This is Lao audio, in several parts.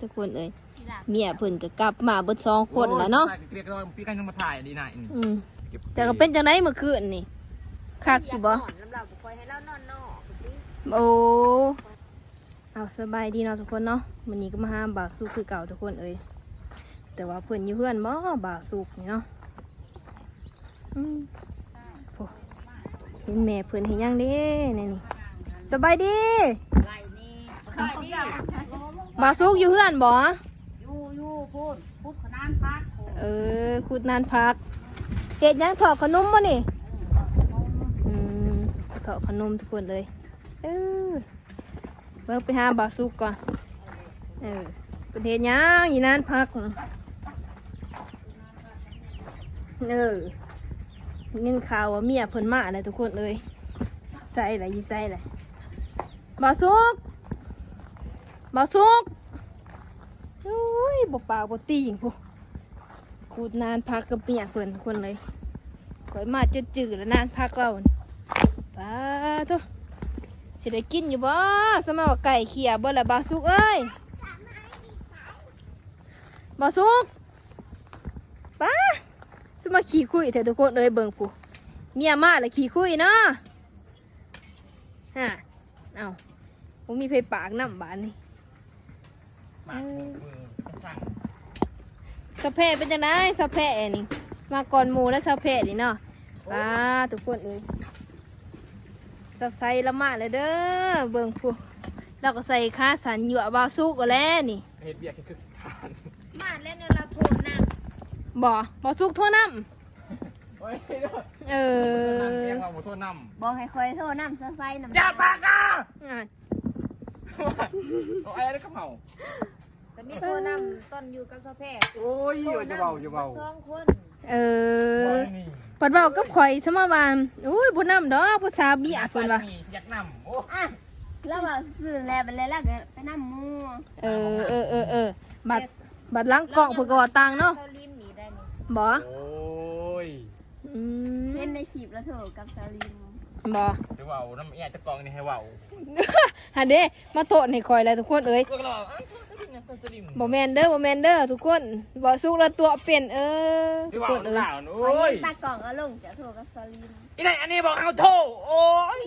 ທຸກຄົນເອີຍ ເມຍເພິ່ນກໍກັບມາເບິດສອງຄົນລະເນາະ. ໂອ້ຍ ຕາຍ ເກລີຍກໍຕ້ອງປີກັນຍັງມາຖ່າຍດີນາຍນີ້. ອືມ ເກັບ ແຕ່ກໍເປັນຈັ່ງໃດເມື່ອຄືນນີ້ ຄັກຢູ່ບໍ່? ນອນນຳລາວ ບໍ່ຄ່ອຍໃຫ້ລາວນອນນອກ. ໂອ້ ເອົາ ສະບາຍດີເນາະທຸກຄົນເນາະ. ມື້ນີ້ກໍມາຫາບ່າວສຸກຄືເກົ່າທຸກຄົນເອີຍ ແຕ່ວ່າເພິ່ນຢູ່ເຮືອນບໍ່ ບ່າວສຸກນີ້ເນາະ. ອືມ ໂອ້ ເຫັນແມ່ເພິ່ນເຮັດຫຍັງເດ້ໃນນີ້. ສະບາຍດີ ບ່າວສຸກຢູ່ເຮືອນບໍ່? ຢູ່ ຢູ່ພຸ້ນ ຂຸດຂະນານຜັກ. ເອີ ຂຸດນານຜັກ. ເຮັດຫຍັງ ຖອກຂະໜົມບໍ່ນີ້? ເອີ ຖອກຂະໜົມ. ອືມ ຖອກຂະໜົມທຸກຄົນເອີຍ. ເອີ ເບິ່ງໄປຫາບ່າວສຸກກ່ອນ. ເອີ ເພິ່ນເຮັດຫຍັງຢູ່ນານຜັກ? ເອີ ໄດ້ຍິນຂ່າວວ່າເມຍເພິ່ນມາແລ້ວທຸກຄົນເອີຍ. ໃສລະ ຢູ່ໃສລະ ບ່າວສຸກ ບ່າວສຸກ? ໂອ້ຍ ບໍ່ປາກບໍ່ຕີງພຸ້ນ. ຂູດນານຜັກກັບເມຍເພິ່ນຄົນເລີຍ. ຂ້ອຍມາຈົນຈື່ແລ້ວນານຜັກລາວນີ້. ປາໂທ້ ຊິໄດ້ກິນຢູ່ບໍ່? ສະມາວ່າໄກ່ເຂ້ຍເບິດລະ ບ່າວສຸກເອີຍ. ບ່າວສຸກ ປາ ສະມາຂີ້ຄຸຍແທ້ທຸກຄົນເອີຍ. ເບິ່ງພຸ້ນ ເມຍມາລະຂີ້ຄຸຍເນາະ. ຮະ ເອົ້າ ບໍ່ມີໃຜປາກນຳບາດນີ້. ເອີ ສາວແພເປັນຈັ່ງໃດ? ສາວແພນີ້ມາກ່ອນໝູ່ແລ້ວ ສາວແພນີ້ເນາະ. ປາ ທຸກຄົນເອີຍ ສາວໄຊລາວມາແລ້ວເດີ. ເບິ່ງພຸ້ນ ລາວກໍໃສ່ຂາສັ້ນຍົວະບ່າວສຸກເອົາແຫຼະນີ້. ເຮັດວຽກຄື ມາແລ້ວແນວລາວໂທນຳ. ບໍ່ ບ່າວສຸກໂທນຳ. ໂອ້ຍ ເອີ ບໍ່ໂທນຳ ບໍ່ໃຫ້ຂ້ອຍໂທນຳ ສາວໄຊນຳ. ຢ່າປາກນະ ອ່າ ເອົາໄອ້ແລ້ວກໍເມົາ. ກໍມີໂທນຳຕອນຢູ່ກັບສາວແພ. ໂອ້ຍ ຢ່າເວົ້າ ຢ່າເວົ້າ ສອງຄົນ. ເອີ ບັດເວົ້າກັບຂ້ອຍ ສະມາວ່າ ໂອ້ຍ ບໍ່ນຳດອກ ພາສາເບຍ ເພິ່ນວ່າ. ຢາກນຳ ໂອ້ ອ່ະ ລາວເວົ້າຊື່ໆແຫຼະ ບັດແລ້ວລາວກໍໄປນຳໝູ່. ເອີ ເອີ ເອີ ເອີ ບັດ ບັດຫຼັງກ້ອງເພິ່ນກໍເວົ້າຕ່າງເນາະ. ບໍ່ ໂອ້ຍ ອືມ ເຫັນໃນຄລິບລະໂທກັບສາວລິນ. ບໍ່ ແຕ່ເວົ້ານຳເອື້ອຍຕາກ້ອງນີ້ໃຫ້ເວົ້າ ຫັ້ນເດ້ ມາໂທດໃຫ້ຂ້ອຍແຫຼະທຸກຄົນເອີຍ. ບໍ່ແມ່ນເດີ ບໍ່ແມ່ນເດີທຸກຄົນ ເວົ້າສຸກລະຕົວະເປັນ ເອີ ທຸກຄົນເອີຍ. ໂອ້ຍ ຕາກ້ອງເອົາລົງ ຈະໂທກັບສາວລິນ. ອີນາຍ ອັນນີ້ບອກເຮົາໂທ ໂອ້ຍ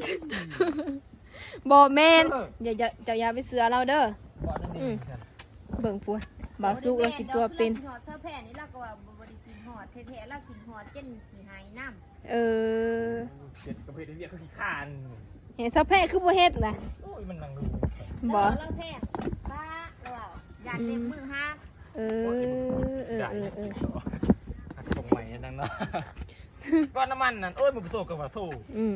ບໍ່ແມ່ນ ເອີ ຢ່າ ເຈົ້າຢ່າໄປເຊື່ອລາວເດີ. ອືມ ເບິ່ງພຸ້ນ ບ່າວສຸກລາວຄິດຕົວເປັນ. ລາວຄິດຮອດສາວແພນີ້ ລາວກໍວ່າບໍ່ ບໍ່ໄດ້ຄິດຮອດແທ້ໆ ລາວຄິດຮອດຈົນຊິໄຫ້ນຳ. ເອີ ເຮັດກໍເຮັດວຽກຄືຂີ້ຄ້ານ. ເຫັນສາວແພຄືບໍ່ເຮັດລະ? ໂອ້ຍ ມັນນັ່ງດູ ບໍ່ ລາວແພງ ປ້າ ລາວເວົ້າ ຢ້ານເລັບມືຫັກ. ເອີ ເອີ ເອີ ເອີ ເອີ ຮັກຕົງໃໝ່ນັ້ນເນາະ. ກ້ອນນ້ຳມັນນັ້ນ ໂອ້ຍ ໝູ່ໄປໂທກໍວ່າໂທ. ອືມ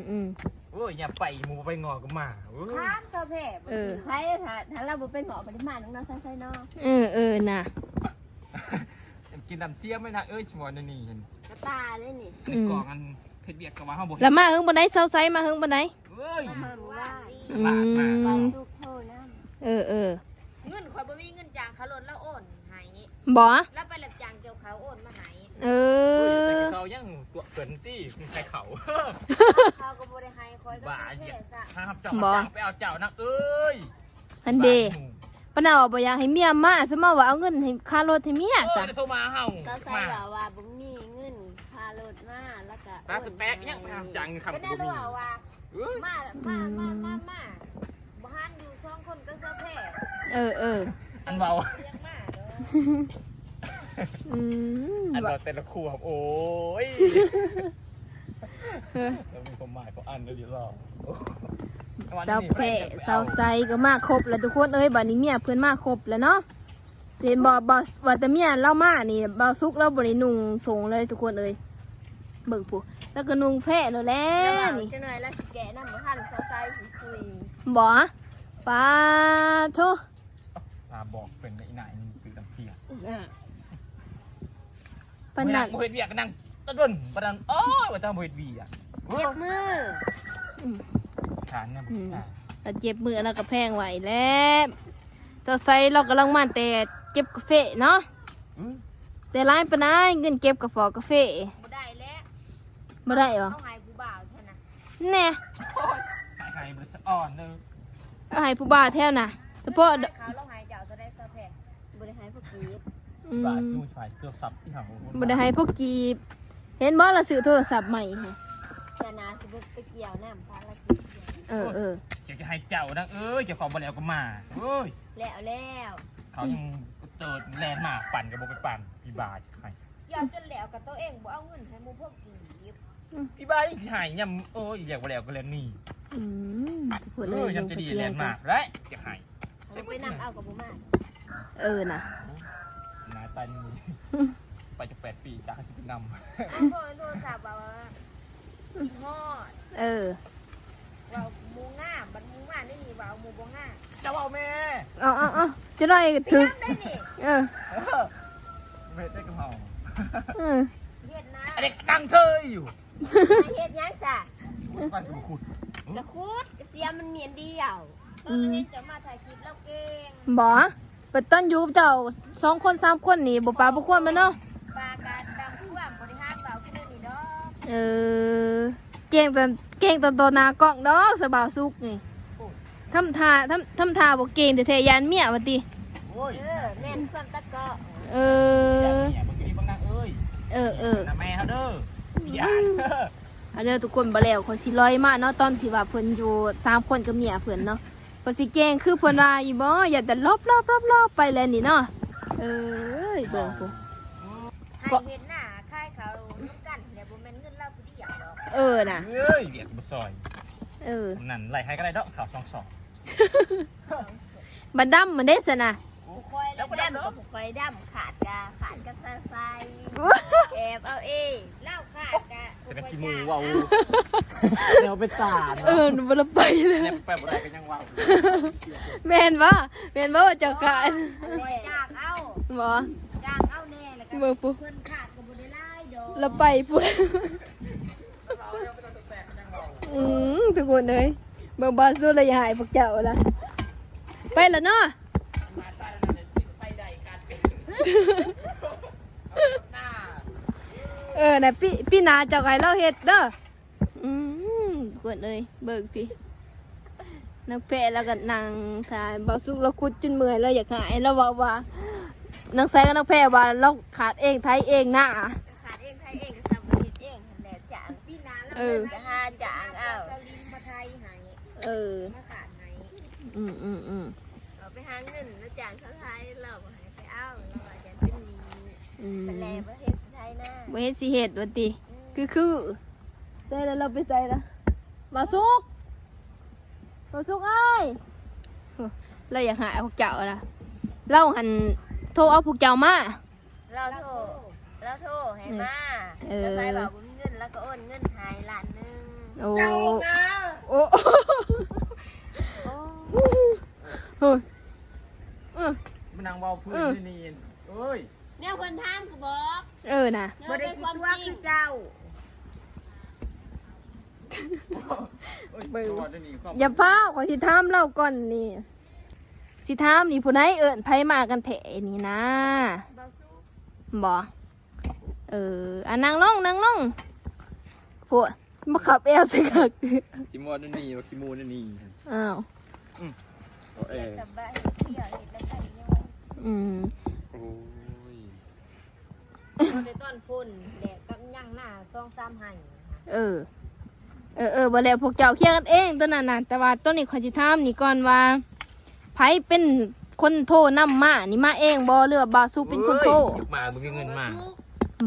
ໆ ໂອ້ຍ ຢ່າໄປ ໝູ່ໄປງໍກໍມາ. ໂອ້ຍ ຖາມສາວແພ ເອີ ໃຜ ຖ້າ ຖ້າລາວບໍ່ໄປງໍບໍ່ໄດ້ມານຳເນາະ ສາວໄຊເນາະ. ເອີ ເອີ ນະ ກິນນ້ຳເຊຍໄໝນະເອີຍ ຊິວ່າແນວນີ້ຫັ້ນ ກະຕາເລີຍນີ້. ອືມ ໃນກ້ອງອັນເຮັດວຽກກໍວ່າເຮົາບໍ່ເຮັດ. ລະມາເຫິງປານໃດ ສາວໄຊມາເຫິງປານໃດ? ເອີຍ ມາມື້ວານນີ້. ອືມ ຕອນສຸກໂທນຳ. ເອີ ເອີ ເງິນຂ້ອຍບໍ່ມີເງິນຈ້າງຄ່າລົດ ລາວໂອນໃຫ້. ບໍ່ ລາວໄປຮັບຈ້າງກ່ຽວເຂົ້າ ໂອນມາໃຫ້. ເອີ ໂອ້ຍ ແຕ່ເຂົາຍັງຕົວະເພິ່ນຕິ ໃຫ້ເຂົາ ເຂົາກໍບໍ່ໄດ້ໃຫ້ຂ້ອຍ ກໍບໍ່ເຮັດຊະ. ຫາຮັບເຈົ້າ ບໍ່ ຮັບຈ້າງໄປເອົາເຈົ້ານາງເອີຍ. ຫັ້ນເດ ປານນັ້ນວ່າບໍ່ຢາກໃຫ້ເມຍມາ ສະມາວ່າເອົາເງິນໃຫ້ຄ່າລົດໃຫ້ເມຍຊະ. ໂອ້ຍ ໂທມາຫາເຮົາ ສາວໄຊວ່າ ວ່າບໍ່ມີເງິນຄ່າລົດມາ ແລ້ວກະ ຕາສະແປກຍັງໄປຮັບຈ້າງເງິນຄຳ ກໍບໍ່ມີ. ວ່າ ເອີຍ ມາ ມາ ມາ ມາ ມາ ບໍ່ຫັນຢູ່ສອງຄົນກໍສາວແພ. ເອີ ເອີ ອັນເວົ້າ ອືມ ອັນເວົ້າແຕ່ລະຄວບ ໂອ້ຍ ເອີ ແລ້ວມີຄວາມໝາຍຂອງອັນເລີຍລະ. ສາວແພ ສາວໄຊກໍມາຄົບແລ້ວທຸກຄົນເອີຍ. ບາດນີ້ເມຍເພິ່ນມາຄົບແລ້ວເນາະ. ເຫັນບໍ່ ບ່າວ ວ່າແຕ່ເມຍລາວມານີ້ ບ່າວສຸກລາວບໍ່ໄດ້ນຸ່ງສົ້ງເລີຍທຸກຄົນເອີຍ. ເບິ່ງພຸ້ນ ລາວກໍນຸ່ງແພໂລດແຫຼະນີ້. ຈັກໜ້ອຍລາວຊິແກະນຳ ບໍ່ທັນສາວໄຊຊິຄຸຍ. ບໍ່ ປາໂທ ຕາບອກເປັນໄດ໋ນາຍ ມັນຄືນຳເສຍ. ອ່າ ປານນັ້ນ ບໍ່ເຮັດວຽກກໍນັ່ງຕະດົນ ປານນັ້ນ ໂອ້ຍ ວ່າແຕ່ບໍ່ເຮັດວຽກ ເຈັບມື. ອືມ ຂານະ ອືມ ອ່າ ລາວເຈັບມື ລາວກໍແພງໄວ້ແລ້ວ. ສາວໄຊລາວກຳລັງມາແຕ່ເກັບກາເຟເນາະ. ອືມ ແຕ່ຫຼາຍປານໃດເງິນເກັບກາຟອກາເຟ? ບໍ່ໄດ້ແຫຼະ ບໍ່ໄດ້ຫວາ? ເອົາໃຫ້ຜູ້ບ່າວເທົ່ານັ້ນ. ແນ່ ໂອ້ຍ ໃຫ້ ໃຫ້ບໍ່ໄດ້ສະອອນເດີ ເອົາໃຫ້ຜູ້ບ່າວແຖວນະ ສະເພາະ ເຂົາລາວໃຫ້ເຈົ້າເທົ່າໃດ ສາວແພ? ບໍ່ໄດ້ໃຫ້ພວກກີບ ອືມ ບາດຢູ່ ຂາຍໂທລະສັບທີ່ເຮົາ ບໍ່ໄດ້ໃຫ້ພວກກີບ. ເຫັນບໍ່ ລາວຊື້ໂທລະສັບໃໝ່ຫັ້ນ ຈະໜາຊິບໍ່ໄປກ່ຽວນຳ ພາລາກິນ ເອີ ເອີ ຈະໃຫ້ເຈົ້ານາງເອີຍ ເຈົ້າຂອງບໍ່ແລ້ວກໍມາ ເອີຍ ແລ້ວ ແລ້ວ ເຂົາຍັງເຕີດແລ່ນມາ ປັ່ນກໍບໍ່ໄປປັ່ນ ອີບາດໃຫ້ ກ່ຽວຈົນແລ້ວກໍໂຕເອງບໍ່ເອົາເງິນໃຫ້ໝູ່ພວກກີບ ອືມ ອີບາດຊິໃຫ້ຍາມ ໂອ້ຍ ລຽກບໍ່ແລ້ວກໍແລ່ນໜີ ອືມ ເອີ ຍາມຈະດີແລ່ນມາແລ້ວຈະໃຫ້ ເອົາໄປນຳເອົາກໍບໍ່ມາ ເອີນະ ໜ້າຕານີ້ ໄປຈັກແປດປີຈັກຊິໄປນຳ ເອົາໂທລະສັບວ່າ ຄິດຮອດ ເອີ ເວົ້າໝູ່ງາມ ບັດໝູ່ງາມນີ້ເວົ້າໝູ່ບໍ່ງາມ ເຈົ້າເວົ້າແມ່ ເອົາໆໆ ຈັກໜ້ອຍກໍຖືກ ໄປນຳໄດ້ນີ້ ເອີ ເອີ ເຮັດໄດ້ກັບເຮົາ ເອີ ເຮັດນະ ອັນນີ້ນັ່ງເຊີຍຢູ່ ເຮັດຫຍັງຊະ ໄປຂຸດ ກະຂຸດ ກະເສຍມັນມີອັນດຽວ ຕອນເຮົາເຫັນເຈົ້າມາຖ່າຍຄລິບລາວເກັ່ງ ບໍ່ ບັດຕອນຢູ່ເຈົ້າສອງຄົນສາມຄົນນີ້ບໍ່ປາກບໍ່ຄວາມແລ້ວເນາະ ປາກະດຳຄວາມ ບໍ່ໄດ້ຫາເວົ້າຄືເດີນີ້ດອກ ເອີ ເກັ່ງແຕ່ ເກັ່ງແຕ່ຕໍ່ໜ້າກ້ອງດອກ ສະບ່າວສຸກນີ້ ໂອ້ຍ ທຳທ່າ ທຳ ທຳທ່າບໍ່ເກັ່ງແທ້ໆ ຢ້ານເມຍວ່າຕິ ໂອ້ຍ ເອີ ແມ່ນຄວາມຕະເກາະ ເອີ ຢ້ານເມຍ ເບິ່ງດີເບິ່ງນາງເອີຍ ເອີໆ ນະແມ່ເຮົາເດີ ຢ້ານ ເອົາເດີທຸກຄົນ ບໍ່ແລ້ວຂ້ອຍຊິລອຍມາເນາະ ຕອນທີ່ວ່າເພິ່ນຢູ່ສາມຄົນກັບເມຍເພິ່ນເນາະ ເພິ່ນຊິເກັ່ງຄືເພິ່ນວ່າຢູ່ບໍ່ ຢ້ານແຕ່ລອບໆໆໆໄປແລ້ວນີ້ເນາະ ເອີຍ ເບິ່ງພຸ້ນ ໃຫ້ເຮັດນາຂາຍເຂົ້ານຳກັນແຫຼະ ບໍ່ແມ່ນເງິນລາວຜູ້ດຽວດອກ ເອີນະ ເອີຍ ວຽກບໍ່ຊ່ອຍ ເອີ ນັ້ນໄລ່ໃຫ້ກໍໄດ້ດອກ ເຂົ້າສອງສອບ ບັນດຳມັນເດ້ຊັ້ນນະ ຜູ້ຂ້ອຍລະດຳ ແລ້ວກໍດຳ ກັບຜູ້ຂ້ອຍດຳ ຂາດກະຂາດກັບຊາໄຊ ແອບເອົາເອງ ລາວຂາດກະ ແຕ່ແມ່ນຂີ້ໝູ່ເວົ້າ ແນວໄປຕານ ເອີ ບໍ່ໄດ້ໄປເລີຍ ແນວໄປບໍ່ໄດ້ກໍຍັງເວົ້າ ແມ່ນບໍ່ ແມ່ນບໍ່ວ່າເຈົ້າຂາດ ຈ້າງເອົາ ບໍ່ ຈ້າງເອົາແດ່ ແລ້ວກໍເບິ່ງພຸ້ນ ເພິ່ນຂາດກໍບໍ່ໄດ້ຫຼາຍດອກ ລະໄປພຸ້ນ ອືມ ທຸກຄົນເອີຍ ເບິ່ງບ່າວສຸກລະຢາກໃຫ້ພວກເຈົ້າລະ ໄປລະເນາະ ເອີ ນະ ປີ ປີໜ້າເຈົ້າກໍໃຫ້ລາວເຮັດເດີ ອືມ ທຸກຄົນເອີຍ ເບິ່ງພີ້ ນາງແພລາວກໍນັ່ງຖ້າ ບ່າວສຸກລາວຂຸດຈົນເມື່ອຍ ລາວຢາກຫາຍ ລາວເວົ້າວ່າ ນາງໄຊກັບນາງແພວ່າລາວຂາດເອງໄຖເອງນາ ຂາດເອງໄຖເອງ ກໍຊຳວ່າເຮັດເອງຫັ້ນແຫຼະ ຈ້າງ ປີໜ້າລາວ ເອີ ກໍຫາຈ້າງເອົາ ສາວລິນມາໄຖໃຫ້ ເອີ ມາຂາດໃຫ້ ອືມໆໆ ເອົາໄປຫາເງິນ ລາວຈ້າງເຂົາໄຖ ລາວບໍ່ໃຫ້ໄປເອົາ ລາວວ່າຢ້ານເປັນໜີ້ ອືມ ແຕ່ແລບໍ່ເຮັດຊິໄຖນາ ບໍ່ເຮັດຊິເຮັດວ່າຕິ ອືມ ຄືໆ ໄດ້ແລ້ວ ລາວໄປໃສລະ ບ່າວສຸກ ບ່າວສຸກເອີຍ ລາວຢາກຫາພວກເຈົ້າລະ ລາວຫັ້ນໂທເອົາພວກເຈົ້າມາ ລາວໂທ ລາວໂທໃຫ້ມາ ເອີ ແລ້ວໃຜວ່າບໍ່ມີເງິນ ລາວກໍໂອນເງິນໃຫ້ລ້ານໜຶ່ງ ໂອ້ ໂອ້ ໂອ້ ເຮີ້ຍ ອື ມານັ່ງເວົ້າພື້ນ ເອີ ນີ້ ເອີຍ ແນວເພິ່ນຖາມກໍບອກ ເອີນະ ບໍ່ໄດ້ຄິດຕົວຄືເຈົ້າ ເບິ່ງ ຢ່າຟ້າວ ຂ້ອຍຊິຖາມລາວກ່ອນນີ້ ຊິຖາມນີ້ ຜູ້ໃດເອີ້ນໃຜມາກັນແທ້ນີ້ນາ ບໍ່ ເອີ ອ່ະ ນັ່ງລົງ ນັ່ງລົງ ໂພດ ມາຂັບແອວໃສ່ຄັກ ຂີ້ໝໍ້ນີ້ ຂີ້ໝູ່ນີ້ ອ້າວ ອືມ ເອົາແອ ສະບາຍ ເຮັດແລ້ວໄປຍັງ ອືມ ໂອ້ຍ ເອົາແຕ່ຕອນຝົນແດດກັບຍັງນາສອງສາມໄຮ່ ເອີ ເອີໆ ບໍ່ແລ້ວ ພວກເຈົ້າເຄຍກັນເອງໂຕນັ້ນນະ ແຕ່ວ່າໂຕນີ້ຂ້ອຍຊິຖາມນີ້ກ່ອນວ່າ ໃຜເປັນຄົນໂທນຳມານີ້ ມາເອງບໍ່ ຫຼືວ່າບ່າວສຸກເປັນຄົນໂທ? ເອີຍ ຢາກມາບໍ່ມີເງິນມາ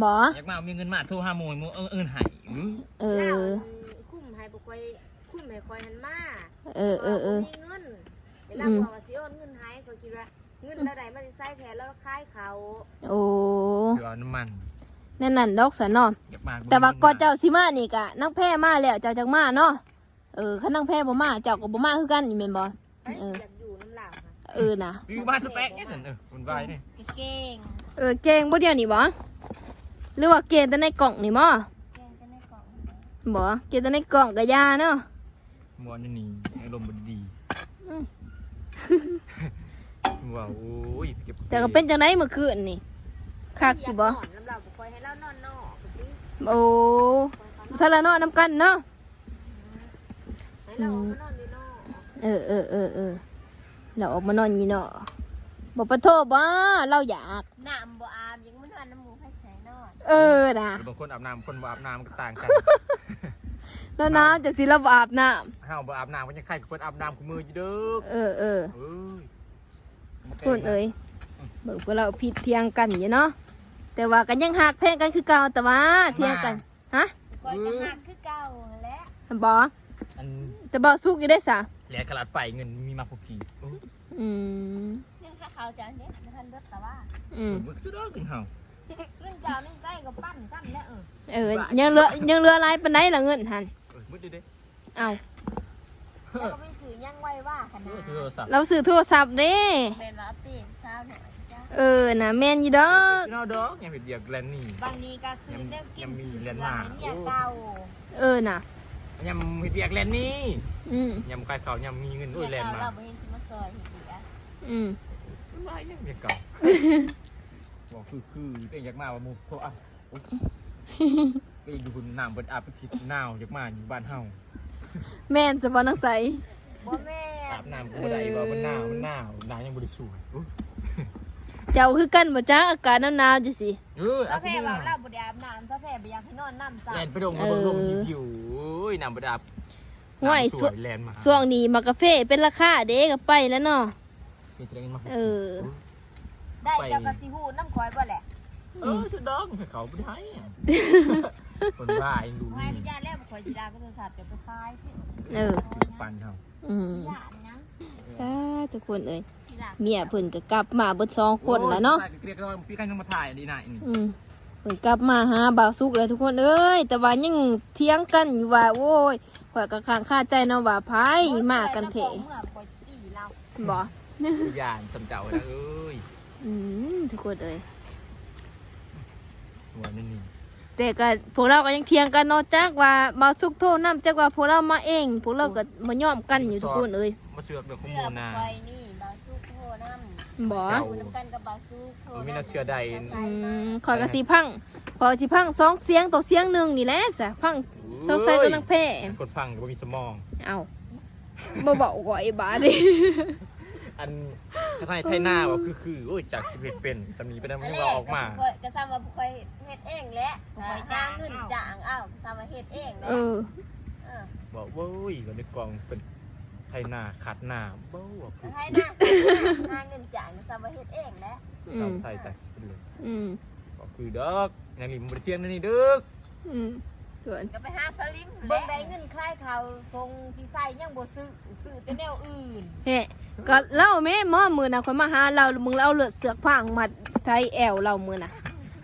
ບໍ່ ຢາກມາບໍ່ມີເງິນມາ ໂທຫາໝູ່ ໝູ່ເອີ້ນໃຫ້ ເອີ ລາວຄຸ້ມໃຫ້ພວກຂ້ອຍ ຄຸ້ມໃຫ້ຂ້ອຍຫັ້ນມາ ເອີໆໆ ບໍ່ມີເງິນ ແຕ່ລາວ ອືມ ບອກວ່າຊິໂອນເງິນໃຫ້ ຂ້ອຍຄິດວ່າ ເງິນລາວໄດ້ມາແຕ່ໃສແທ້ ລາວຂາຍເຂົ້າ ໂອ້ ຄືເອົານ້ຳມັນ ແນວນັ້ນດອກຊັ້ນເນາະ ຢາກມາ ແຕ່ວ່າກໍເຈົ້າຊິມານີ້ກະນາງແພມາແລ້ວ ເຈົ້າຈັ່ງມາເນາະ ເອີ ຄັນນາງແພບໍ່ມາ ເຈົ້າກໍບໍ່ມາຄືກັນ ແມ່ນບໍ່? ເອີ ຢາກຢູ່ນຳລາວ ເອີນະ ຢູ່ບ້ານສະແຕກຈັ່ງຊັ້ນ ເອີ ວຸ່ນວາຍເດ້ ເກັ່ງ ເອີ ເກັ່ງບໍ່ດຽວນີ້ບໍ່? ຫຼືວ່າເກັ່ງແຕ່ໃນກ້ອງນີ້ບໍ່? ເກັ່ງແຕ່ໃນກ້ອງ ບໍ່ ເກັ່ງແຕ່ໃນກ້ອງກໍຢ່າເນາະ ມ່ວນຢູ່ນີ້ ອາລົມບໍ່ດີ ອືມ ວ່າ ໂອ້ຍ ເຈັບ ແຕ່ກໍເປັນຈັ່ງໃດມື້ຄືນນີ້ ຄັກຢູ່ບໍ່? ຢາກນອນນຳລາວ ບໍ່ຄ່ອຍໃຫ້ລາວນອນນອກຕິ ໂອ້ ບໍ່ທັນລະນອນນຳກັນເນາະ ໃຫ້ລາວອອກມານອນຢູ່ນອກ ເອີໆໆໆ ລາວອອກມານອນຢູ່ນອກ ບໍ່ປະໂທບໍ່ ລາວຢາກ ນ້ຳບໍ່ອາບ ຍັງມານອນນຳໝູ່ ໃຜໃສ່ນອນ. ເອີນະ ບາງຄົນອາບນ້ຳ ຄົນບໍ່ອາບນ້ຳມັນກໍຕ່າງກັນ. ລາວໜາວຈັ່ງຊີ້ລາວບໍ່ອາບນ້ຳ ເຮົາບໍ່ອາບນ້ຳກໍຍັງໄຄກວ່າຄົນອາບນ້ຳຄູ່ມື້ຢູ່ເດີ. ເອີ ເອີ ເອີຍ ຄົນເອີຍ ອືມ ເບິ່ງພວກລາວຜິດຖຽງກັນຢູ່ເນາະ ແຕ່ວ່າກໍຍັງຮັກແພງກັນຄືເກົ່າ ແຕ່ວ່າຖຽງກັນ ຮະ ຂ້ອຍກໍຮັກຄືເກົ່າຫັ້ນແຫຼະ ແມ່ນບໍ່? ອັນ ແຕ່ບໍ່ສຸກຢູ່ເດ້ສະ ແລະຂະຫຼາດໄປເງິນມີມາພໍກີ້. ອືມ ຍັງຄ່າເຂົ້າເຈົ້າເດ້ ບໍ່ທັນເບິດກະວ່າ. ອືມ ເບິດຄືດອກເງິນເຮົາ ເງິນເຈົ້າໃນໃຈກໍປັນກັນແຫຼະ. ເອີ ເອີ ຍັງເຫຼືອ ຍັງເຫຼືອຫຼາຍປານໃດລະເງິນຫັ້ນ? ເອີ ໝົດເດ້. ເອົ້າ ແລ້ວກໍໄປຊື້ຫຍັງໄວວ່າຂະໜາດ ເອີ ໂທລະສັບ ລາວຊື້ໂທລະສັບເດ້. ແມ່ນວ່າອັບເດດຊາວໜ້ອຍຈ້ະ. ເອີນະ ແມ່ນຢູ່ດອກ ເອົາດອກ ຍາມເຮັດວຽກແລ່ນໜີ ບາງນີ້ກໍຊື້ແນວກິນ ຍາມມີແລ່ນມາ ຊື້ເຄື່ອງໃຫ້ເມຍເກົ່າ. ເອີນະ ຍາມເຮັດວຽກແລ່ນໜີ ອືມ ຍາມຂາຍເຂົ້າ ຍາມມີເງິນ ໂອ້ຍ ແລ່ນມາ ເມຍເກົ່າລາວບໍ່ເຫັນຊິມາຊ່ອຍເຮັດວຽກ. ອືມ ມັນວ່າຫຍັງເມຍເກົ່າ ບອກຄືໆ ຕົວເອງຢາກມາວ່າໝູ່ໂທ ເອົາ ໄປຢູ່ພຸ້ນນ້ຳເບິດອາບ ໄປທິດໜາວ ຢາກມາຢູ່ບ້ານເຮົາ. ແມ່ນຊະບໍ່ນາງໃສ? ບໍ່ແມ່ນ ອາບນ້ຳກໍບໍ່ໄດ້ ເອີ ວ່າມັນໜາວ ມັນໜາວ ນາງຍັງບໍ່ໄດ້ຊ່ວຍ. ເຈົ້າຄືກັນບໍ່ຈັກ ອາກາດໜາວໆຈັ່ງຊີ້. ເອີ ສາວແພວ່າລາວບໍ່ໄດ້ອາບນ້ຳ ສາວແພບໍ່ຢາກໃຫ້ນອນນຳ. ແລ່ນໄປດົງມາເບິ່ງລົມ ເອີ ຫິວ ໂອ້ຍ ນ້ຳບໍ່ໄດ້ອາບ. ຫ້ວຍ ຊ່ວງນີ້ໝາກກາເຟເປັນລາຄາເດ້ ກໍໄປແລ້ວເນາະ. ເອີ ໄດ້ ເຈົ້າກໍຊິຮູ້ນຳຂ້ອຍບໍ່ແຫຼະ? ເອີ ອືມ ເຈົ້າດອງ ເຂົາບໍ່ໄດ້ໃຫ້ ຄົນວ່າເອງດູ ໃຫ້ອະນຸຍາດແລ້ວ ຂ້ອຍຊິລາກໂທລະສັບເຈົ້າໄປຂາຍ. ເອີ ປັນເຮົາ ອືມ ຢ້ານຫຍັງ? ເອີ ອ່າ ທຸກຄົນເອີຍ ເມຍເພິ່ນກໍກັບມາເບິດສອງຄົນແລ້ວເນາະ. ໂອ້ຍ ຕາຍ ເກລີຍດ ພີ່ກັນຍັງມາຖ່າຍອັນນີ້ນະ ອືມ ເພິ່ນກັບມາຫາບ່າວສຸກແລ້ວທຸກຄົນເອີຍ ແຕ່ວ່າຍັງຖຽງກັນຢູ່ວ່າ ໂອ້ຍ ຂ້ອຍກໍຄ້າງຄາໃຈເນາະວ່າໃຜມາກັນແທ້ ບໍ່? ຢ້ານສ່ຳເຈົ້ານະເອີຍ. ອືມ ທຸກຄົນເອີຍ ວ່າແນວນີ້ ແຕ່ກໍພວກລາວກໍຍັງຖຽງກັນເນາະ ຈັກວ່າບ່າວສຸກໂທນຳ ຈັກວ່າພວກລາວມາເອງ ພວກລາວກໍບໍ່ຍອມກັນຢູ່ທຸກຄົນເອີຍ. ມາເຊື່ອເລື່ອງຂອງໝູ່ນາ ຂ້ອຍນີ້ບ່າວສຸກໂທນຳ ບໍ່ ເຈົ້າ ຢູ່ນຳກັນກັບບ່າວສຸກ ບໍ່ມີແນວເຊື່ອໃດ. ອືມ ຂ້ອຍກໍຊິພັງ ຂ້ອຍຊິພັງສອງສຽງຕໍ່ສຽງໜຶ່ງນີ້ແຫຼະສະ ພັງ ໂອ້ຍ ສົງໄສກໍນາງແພ ຄົນພັງກໍບໍ່ມີສະໝອງ. ເອົ້າ ບໍ່ເວົ້າກໍໄອ້ບາດນີ້ ອັນ ຄັນໃຫ້ໄຖນາວ່າຄືໆ ໂອ້ຍ ຈັກຊິເຮັດເປັນສ່ຳນີ້ ເປັນຫຍັງບໍ່ເວົ້າອອກມາ? ກໍສ່ຳວ່າຜູ້ຂ້ອຍເຮັດເອງແຫຼະ ຫາເງິນຈ້າງເອົາ ສ່ຳວ່າເຮັດເອງແຫຼະ. ເອີ ເອີ ເວົ້າ ໂອ້ຍ ກໍໃນກອງເປັນ ໄຖນາຂັດນ້ຳ ບໍ່ວ່າຄື ໄຖນາ ຫາເງິນຈ້າງ ກໍສ່ຳວ່າເຮັດເອງແຫຼະ. ອືມ ເອົາໄຖຈັກຊິເປັນເລື່ອງ ອືມ ບໍ່ຄືດອກ ນາງລິມບໍ່ໄດ້ຖຽງແນວນີ້ເດີ. ອືມ ກໍໄປຫາສະລິມ ເບິ່ງໄດ້ເງິນຂາຍເຂົ້າ ສົ່ງທີ່ໃຊ້ຍັງບໍ່ຊື້ ຊື້ແຕ່ແນວອື່ນ. ເຮະ ກໍລາວແມ່ ມື້ນັ້ນຂ້ອຍມາຫາລາວ ມຶງລາວເອົາເລືອດເຊືອກພາງມັດໃສ່ແອວລາວມື້ນັ້ນ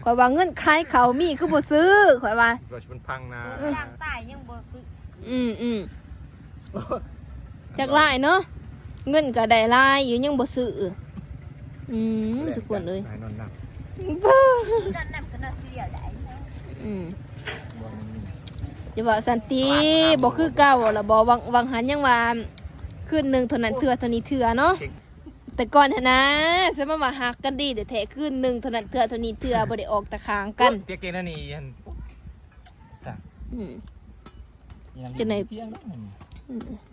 ຂ້ອຍວ່າເງິນຂາຍເຂົ້າມີຄືບໍ່ຊື້ ຂ້ອຍວ່າ ວ່າຊິເປັນພັງນາ ເອີ ຢ່າງຕາຍຍັງບໍ່ຊື້. ອືມ ອືມ ຈັກຫຼາຍເນາະ ເງິນກໍໄດ້ຫຼາຍຢູ່ ຍັງບໍ່ຊື້. ອືມ ທຸກຄົນເອີຍ ນອນນຳ ນອນນຳກໍນອນຜູ້ດຽວໄດ້. ອືມ ຈະເວົ້າຊັ້ນຕິ ບໍ່ຄືເກົ່າລະບໍ່? ຫວ່າງ ຫວ່າງຫັ້ນຍັງວ່າ ຄືນໜຶ່ງເທົ່ານັ້ນເທື່ອ ເທົ່ານີ້ເທື່ອເນາະ. ແຕ່ກ່ອນຫັ້ນນະ ສະມາວ່າຮັກກັນດີແທ້ໆ ຄືນໜຶ່ງເທົ່ານັ້ນເທື່ອ ເທົ່ານີ້ເທື່ອ ບໍ່ໄດ້ອອກຕາຂ້າງກັນ. ໂອ້ຍ ເກງໆ ແນວນີ້ຫັ້ນ ອືມ ຈັ່ງໃດ ອືມ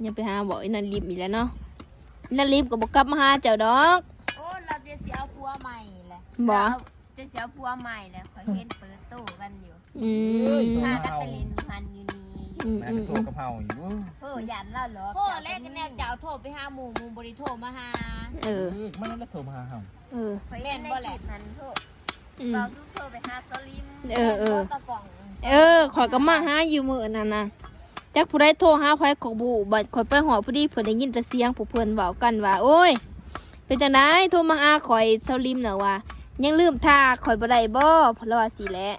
ຢ່າໄປຫາເວົ້າອີນາລິມອີກແລ້ວເນາະ ອີນາລິມກໍບໍ່ກັບມາຫາເຈົ້າດອກ. ໂອ້ ລາວຈະຊິເອົາຜົວໃໝ່ແຫຼະ ບໍ່ ລາວຈະຊິເອົາຜົວໃໝ່ແຫຼະ ຂ້ອຍເຫັນເປີດໂຕກັນຢູ່. ອືມ ພາກັນໄປຫຼິ້ນຢູ່ຫັ້ນຢູ່ນີ້. ອືມ ແມ່ນໂທກັບເຮົາຢູ່ ເອີ ຢ້ານລາວຫຼອກ. ໂທແລ້ວກໍແນວເຈົ້າໂທໄປຫາໝູ່ ໝູ່ບໍ່ໄດ້ໂທມາຫາ. ເອີ ເອີ ມັນລະໂທມາຫາເຮົາ. ເອີ ຂ້ອຍເຫັນໃນຄລິບຫັ້ນໂທ ອືມ ເວົ້າສູ່ໂທໄປຫາສາວລິມ. ເອີ ເອີ ຕາກ້ອງ ເອີ ຂ້ອຍກໍມາຫາຢູ່ມື້ນັ້ນນະ ຈັກຜູ້ໃດໂທຫາໃຜກໍບໍ່ຮູ້. ບັດຂ້ອຍໄປຮອດພໍດີ ເພິ່ນໄດ້ຍິນແຕ່ສຽງພວກເພິ່ນເວົ້າກັນວ່າ ໂອ້ຍ ເປັນຈັ່ງໃດ ໂທມາຫາຂ້ອຍ ສາວລິມນະວ່າ ຍັງລືມທ່າຂ້ອຍບໍ່ໄດ້ບໍ່ ລາວວ່າຊີ້ແຫຼະ.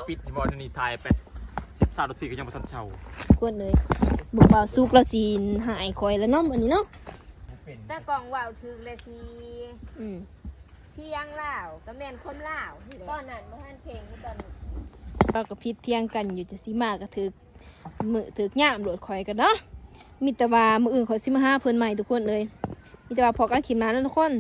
ປິດຊິບໍ່ ນີ້ຖ່າຍໄປສິບ ຊາວນາທີກໍຍັງບໍ່ທັນເຊົາ. ຄົນເອີຍ ບໍ່ ບ່າວສຸກລາວຊິຫາຍຂ້ອຍລະເນາະ ມື້ນີ້ເນາະ. ຕາກ້ອງເວົ້າຖືກແລ້ວຊິ ອືມ ຖຽງລາວກໍແມ່ນຄວາມລາວ. ຕອນນັ້ນບໍ່ທັນເຄັ່ງຄືຕອນນີ້ ເຮົາກໍຜິດຖຽງກັນຢູ່ ຈະຊິມາກໍຖືກມື້ຖືກຍາມໂລດ. ຂ້ອຍກໍເນາະ ມີແຕ່ວ່າມື້ອື່ນຂ້ອຍຊິມາຫາເພິ່ນໃໝ່ທຸກຄົນເອີຍ. ມີແຕ່ວ່າພໍ້ກັນຄລິບໜ້າເນາະທຸກຄົນ.